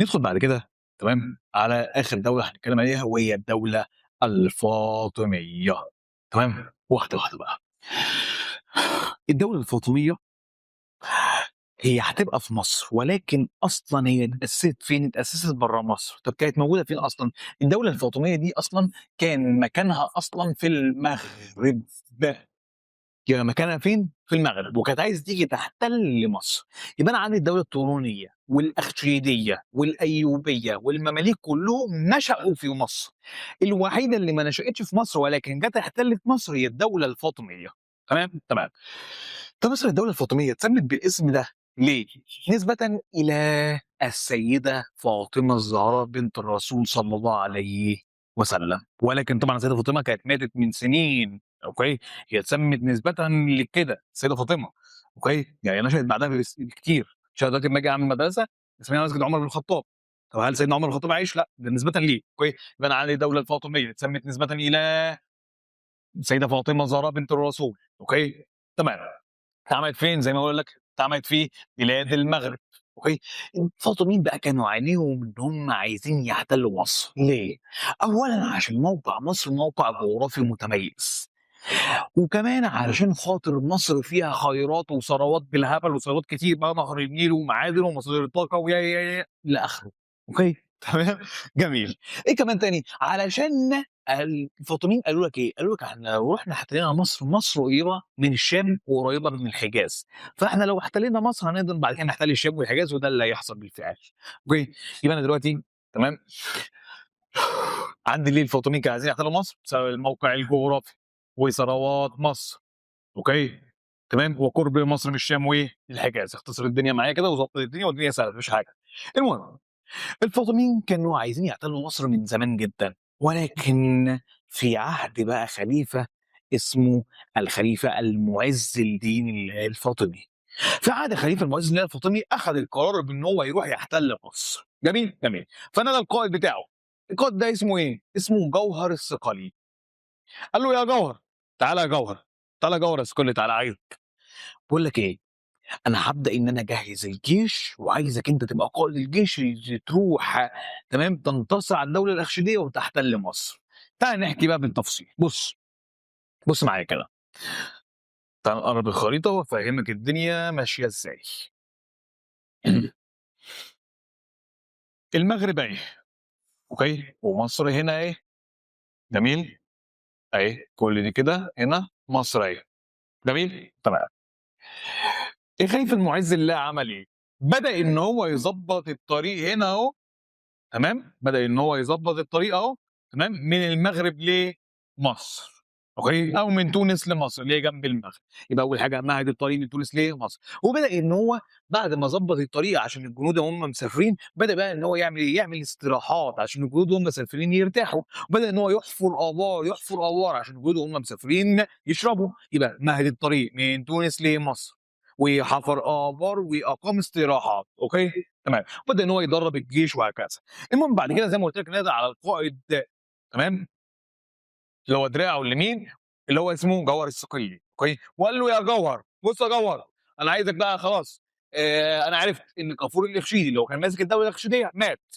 ندخل بعد كده، تمام، على آخر دولة هنتكلم عليها وهي الدولة الفاطمية. تمام، واحدة واحدة بقى. الدولة الفاطمية هي هتبقى في مصر، ولكن أصلًا هي اتأسست فين؟ اتأسست برّه مصر. طب كانت موجودة فين أصلًا؟ الدولة الفاطمية دي أصلًا كان مكانها أصلًا في المغرب. يبقى مكانها فين؟ في المغرب، وكانت عايزة تيجي تحتل مصر. يبقى أنا عندي الدولة الطولونية والأخشيدية والأيوبية والمماليك كلهم نشأوا في مصر. الوحيدة اللي ما نشأتش في مصر ولكن جت احتلت مصر هي الدولة الفاطمية. تمام؟ تمام. طب مثلا الدولة الفاطمية اتسمت بالاسم ده ليه؟ نسبة إلى السيدة فاطمة الزهراء بنت الرسول صلى الله عليه وسلم، ولكن طبعا السيدة فاطمة كانت ماتت من سنين، okay؟ هي اتسمت نسبة لكده السيدة فاطمة، okay؟ يعني نشأت بعدها بكتير، عشان دلوقتي لما اجي اعمل مدرسة اسمها مسجد عمر بن الخطاب. طب هل سيدنا عمر بن الخطاب عايش؟ لا، ده نسبة ليه، okay؟ يبقى انا عندي الدولة الفاطمية اتسمت نسبة إلى السيدة فاطمة الزهراء بنت الرسول، okay؟ تمام. اتعملت فين؟ زي ما بقول لك اتعملت في بلاد المغرب، okay؟ الفاطميين بقى كانوا عينيهم ان هم عايزين يحتلوا مصر، ليه؟ اولا عشان موقع مصر موقع جغرافي متميز، وكمان علشان خاطر مصر فيها خيرات وثروات بالهبل وثروات كتير بقى، نهر النيل ومعادن ومصادر الطاقة ويا يا يا لاخره، okay؟ تمام؟ جميل. ايه كمان تاني؟ علشان الفاطميين قالوا لك ايه؟ قالوا لك احنا لو رحنا احتلينا مصر، مصر قريبه من الشام وقريبه من الحجاز، فاحنا لو احتلينا مصر هنقدر بعد كده نحتل الشام والحجاز، وده اللي هيحصل بالفعل. okay؟ يبقى انا دلوقتي تمام عندي ليه الفاطميين كانوا عايزين يحتلوا مصر؟ بسبب الموقع الجغرافي وثروات مصر، okay؟ تمام، وقرب مصر من الشام والحجاز. اختصر الدنيا معايا كده وظبط الدنيا والدنيا سهلة مفيش حاجة. المهم الفاطميين كانوا عايزين يحتلوا مصر من زمان جدا، ولكن في عهد بقى خليفة اسمه الخليفة المعز الدين الفاطمي. في عهد خليفة المعز الدين الفاطمي اخذ القرار بان هو يروح يحتل مصر. جميل جميل. فنادى القائد بتاعه، القائد ده اسمه ايه؟ اسمه جوهر الصقلي. قال له يا جوهر، تعالى يا جوهر، تعالى يا جوهر الصقلي، تعالى عايزك. بقول لك ايه، انا هبدا ان انا اجهز الجيش وعايزك انت تبقى قائد الجيش اللي تروح، تمام، تنتصر على الدولة الاخشيديه وتحتل مصر. تعال نحكي بقى بالتفصيل. بص بص معايا كده، تعال نقرب الخريطة وافهمك الدنيا ماشية ازاي. المغرب اهي، okay، ومصر هنا اهي، جميل، اهي كل دي كده هنا مصر اهي، جميل، تمام. الخليفة المعز لله عمل ايه؟ بدا ان هو يظبط الطريق هنا اهو، تمام، بدا ان هو يظبط الطريق اهو، تمام، من المغرب لمصر، okay، او من تونس لمصر اللي هي جنب المغرب. يبقى اول حاجة مهد الطريق من تونس لمصر، وبدا ان هو بعد ما ظبط الطريق عشان الجنود وهم مسافرين، بدا بقى ان هو يعمل ايه؟ يعمل استراحات عشان الجنود وهم مسافرين يرتاحوا، وبدا ان هو يحفر ابار، يحفر ابار عشان الجنود وهم مسافرين يشربوا. يبقى مهد الطريق من تونس لمصر وحفر ابار واقام استراحات، okay، تمام. وبدا ان هو يدرب الجيش وهكذا. المهم بعد كده زي ما قلت لك نادى على القائد، تمام، اللي هو دراعه اليمين اللي هو اسمه جوهر الصقلي، okay، وقال له يا جوهر، بص يا جوهر، انا عايزك بقى خلاص، انا عرفت ان كافور الاخشيدي اللي هو كان ماسك الدولة الاخشيديه مات،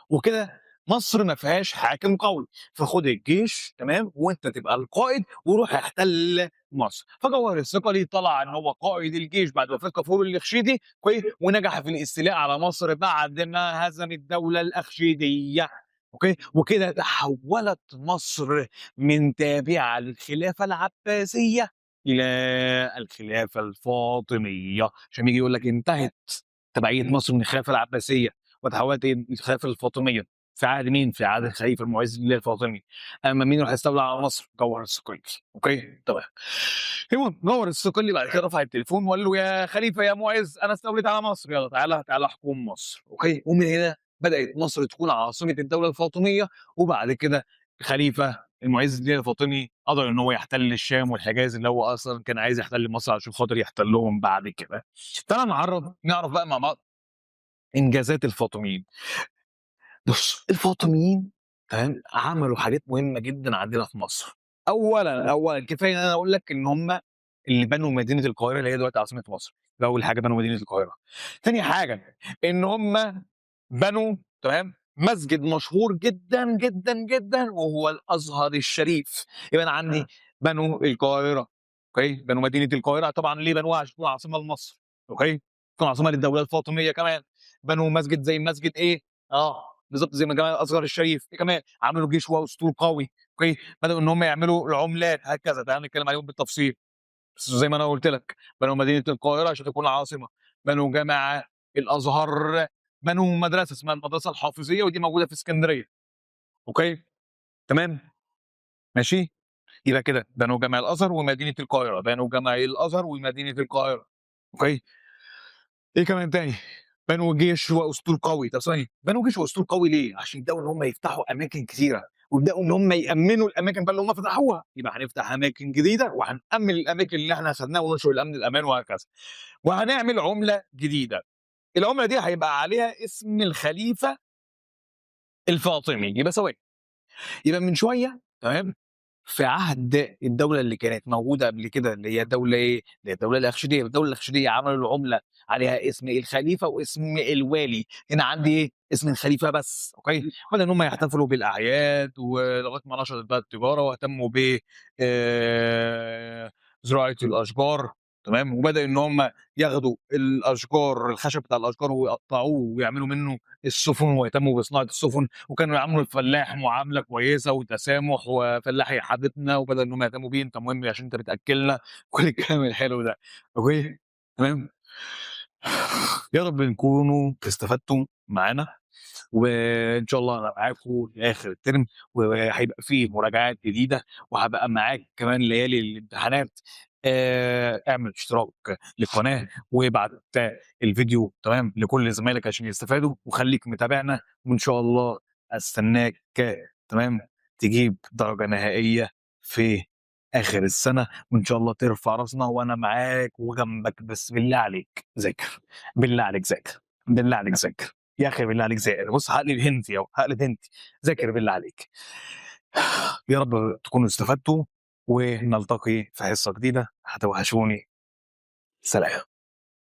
وكده مصر ما فيهاش حاكم قوي، فخد الجيش، تمام، وانت تبقى القائد وروح احتل مصر. فجوهر الصقلي طلع ان هو قائد الجيش بعد وفاه كافور الاخشيدي، okay، ونجح في الاستيلاء على مصر بعد ما هزم الدولة الاخشيديه، okay، وكده تحولت مصر من تابعه للخلافة العباسية الى الخلافة الفاطمية. عشان يجي يقول لك انتهت تبعية مصر من الخلافة العباسية وتحولت الى الخلافة الفاطمية. في عهد مين؟ في عهد الخليفة المعز لله الفاطمي. اما مين راح يستولى على مصر؟ جوهر الصقلي، okay، تمام. المهم جوهر الصقلي بعد كده رفع التليفون وقال له يا خليفة يا معز، انا استوليت على مصر، يلا تعالى تعالى احكم مصر، okay. ومن هنا بدات مصر تكون عاصمة الدولة الفاطمية. وبعد كده الخليفة المعز لله الفاطمي قدر ان هو يحتل الشام والحجاز اللي هو اصلا كان عايز يحتل مصر عشان خاطر يحتلهم بعد كده. تعالى نعرف بقى مع بعض انجازات الفاطميين. بص الفاطميين، تمام، عملوا حاجات مهمة جدا عندنا في مصر. اولا كفاية ان انا اقول لك ان هم اللي بنوا مدينة القاهرة اللي هي دلوقتي عاصمة مصر. ده اول حاجة، بنوا مدينة القاهرة. تاني حاجة ان هم بنوا تمام مسجد مشهور جدا جدا جدا وهو الازهر الشريف. يبقى انا عندي بنوا القاهرة، okay، بنوا مدينة القاهرة. طبعا ليه بنوها؟ عشان تكون عاصمة لمصر، okay، تكون عاصمة للدولة الفاطمية كمان. بنوا مسجد زي مسجد ايه؟ بالظبط زي ما جامع الازهر الشريف. إيه كمان؟ عملوا جيش واسطول قوي، okay، بداوا ان هم يعملوا العملات هكذا. تعال نتكلم عليهم بالتفصيل. بس زي ما انا قلت لك، بنوا مدينة القاهرة عشان تكون عاصمة، بنوا جامع الازهر، بنوا مدرسه اسمها المدرسة الحافظيه ودي موجودة في اسكندرية، okay تمام ماشي. يبقى كده بنوا جامع الازهر ومدينة القاهرة، بنوا جامع الازهر ومدينة القاهرة، okay. ايه كمان تاني؟ بنوا جيش واسطول قوي. طب ثواني، بنوا جيش واسطول قوي ليه؟ عشان يبداوا ان هم يفتحوا اماكن كثيرة، ويبداوا ان هم يامنوا الاماكن بقى اللي هم فتحوها. يبقى هنفتح اماكن جديدة وهنامن الاماكن اللي احنا خدناها وننشر الامن الامان وهكذا. وهنعمل عمله جديدة، العملة دي هيبقى عليها اسم الخليفة الفاطمي. يبقى ثواني، يبقى من شوية تمام في عهد الدولة اللي كانت موجودة قبل كده اللي هي دولة ايه؟ اللي هي الدولة الاخشيديه. الدولة الاخشيديه عملوا العملة عليها اسم الخليفة واسم الوالي. هنا عندي ايه؟ اسم الخليفة بس، okay. بدأ ان هم يحتفلوا بالاعياد ولغاية ما نشرت بقى التجارة، واهتموا ب زراعة الاشجار، تمام. وبدا ان هم ياخدوا الاشجار، الخشب بتاع الاشجار، ويقطعوه ويعملوا منه السفن، ويهتموا بصناعة السفن. وكانوا يعاملوا الفلاح معاملة كويسة وتسامح، وفلاح يا حبيبنا، وبدا ان هم يهتموا بيه، انت مهم عشان انت بتاكلنا، كل الكلام الحلو ده، okay تمام. يا رب نكونوا استفدتوا معانا، وان شاء الله انا معاكم لاخر الترم، وهيبقى فيه مراجعات جديدة، وهبقى معاك كمان ليالي الامتحانات. اعمل اشتراك للقناة وابعت الفيديو تمام لكل زمايلك عشان يستفادوا، وخليك متابعنا، وان شاء الله استناك تمام تجيب درجه نهائية في اخر السنة، وان شاء الله ترفع راسنا وانا معاك وجنبك. بس بالله عليك ذاكر، بالله عليك ذاكر، بالله عليك ذاكر يا اخي، بالله عليك ذاكر. بص هقلب هندي اهو، هقلب هندي، ذاكر بالله عليك. يا رب تكونوا استفدتوا، ونلتقي في حصة جديدة. هتوحشوني، سلام.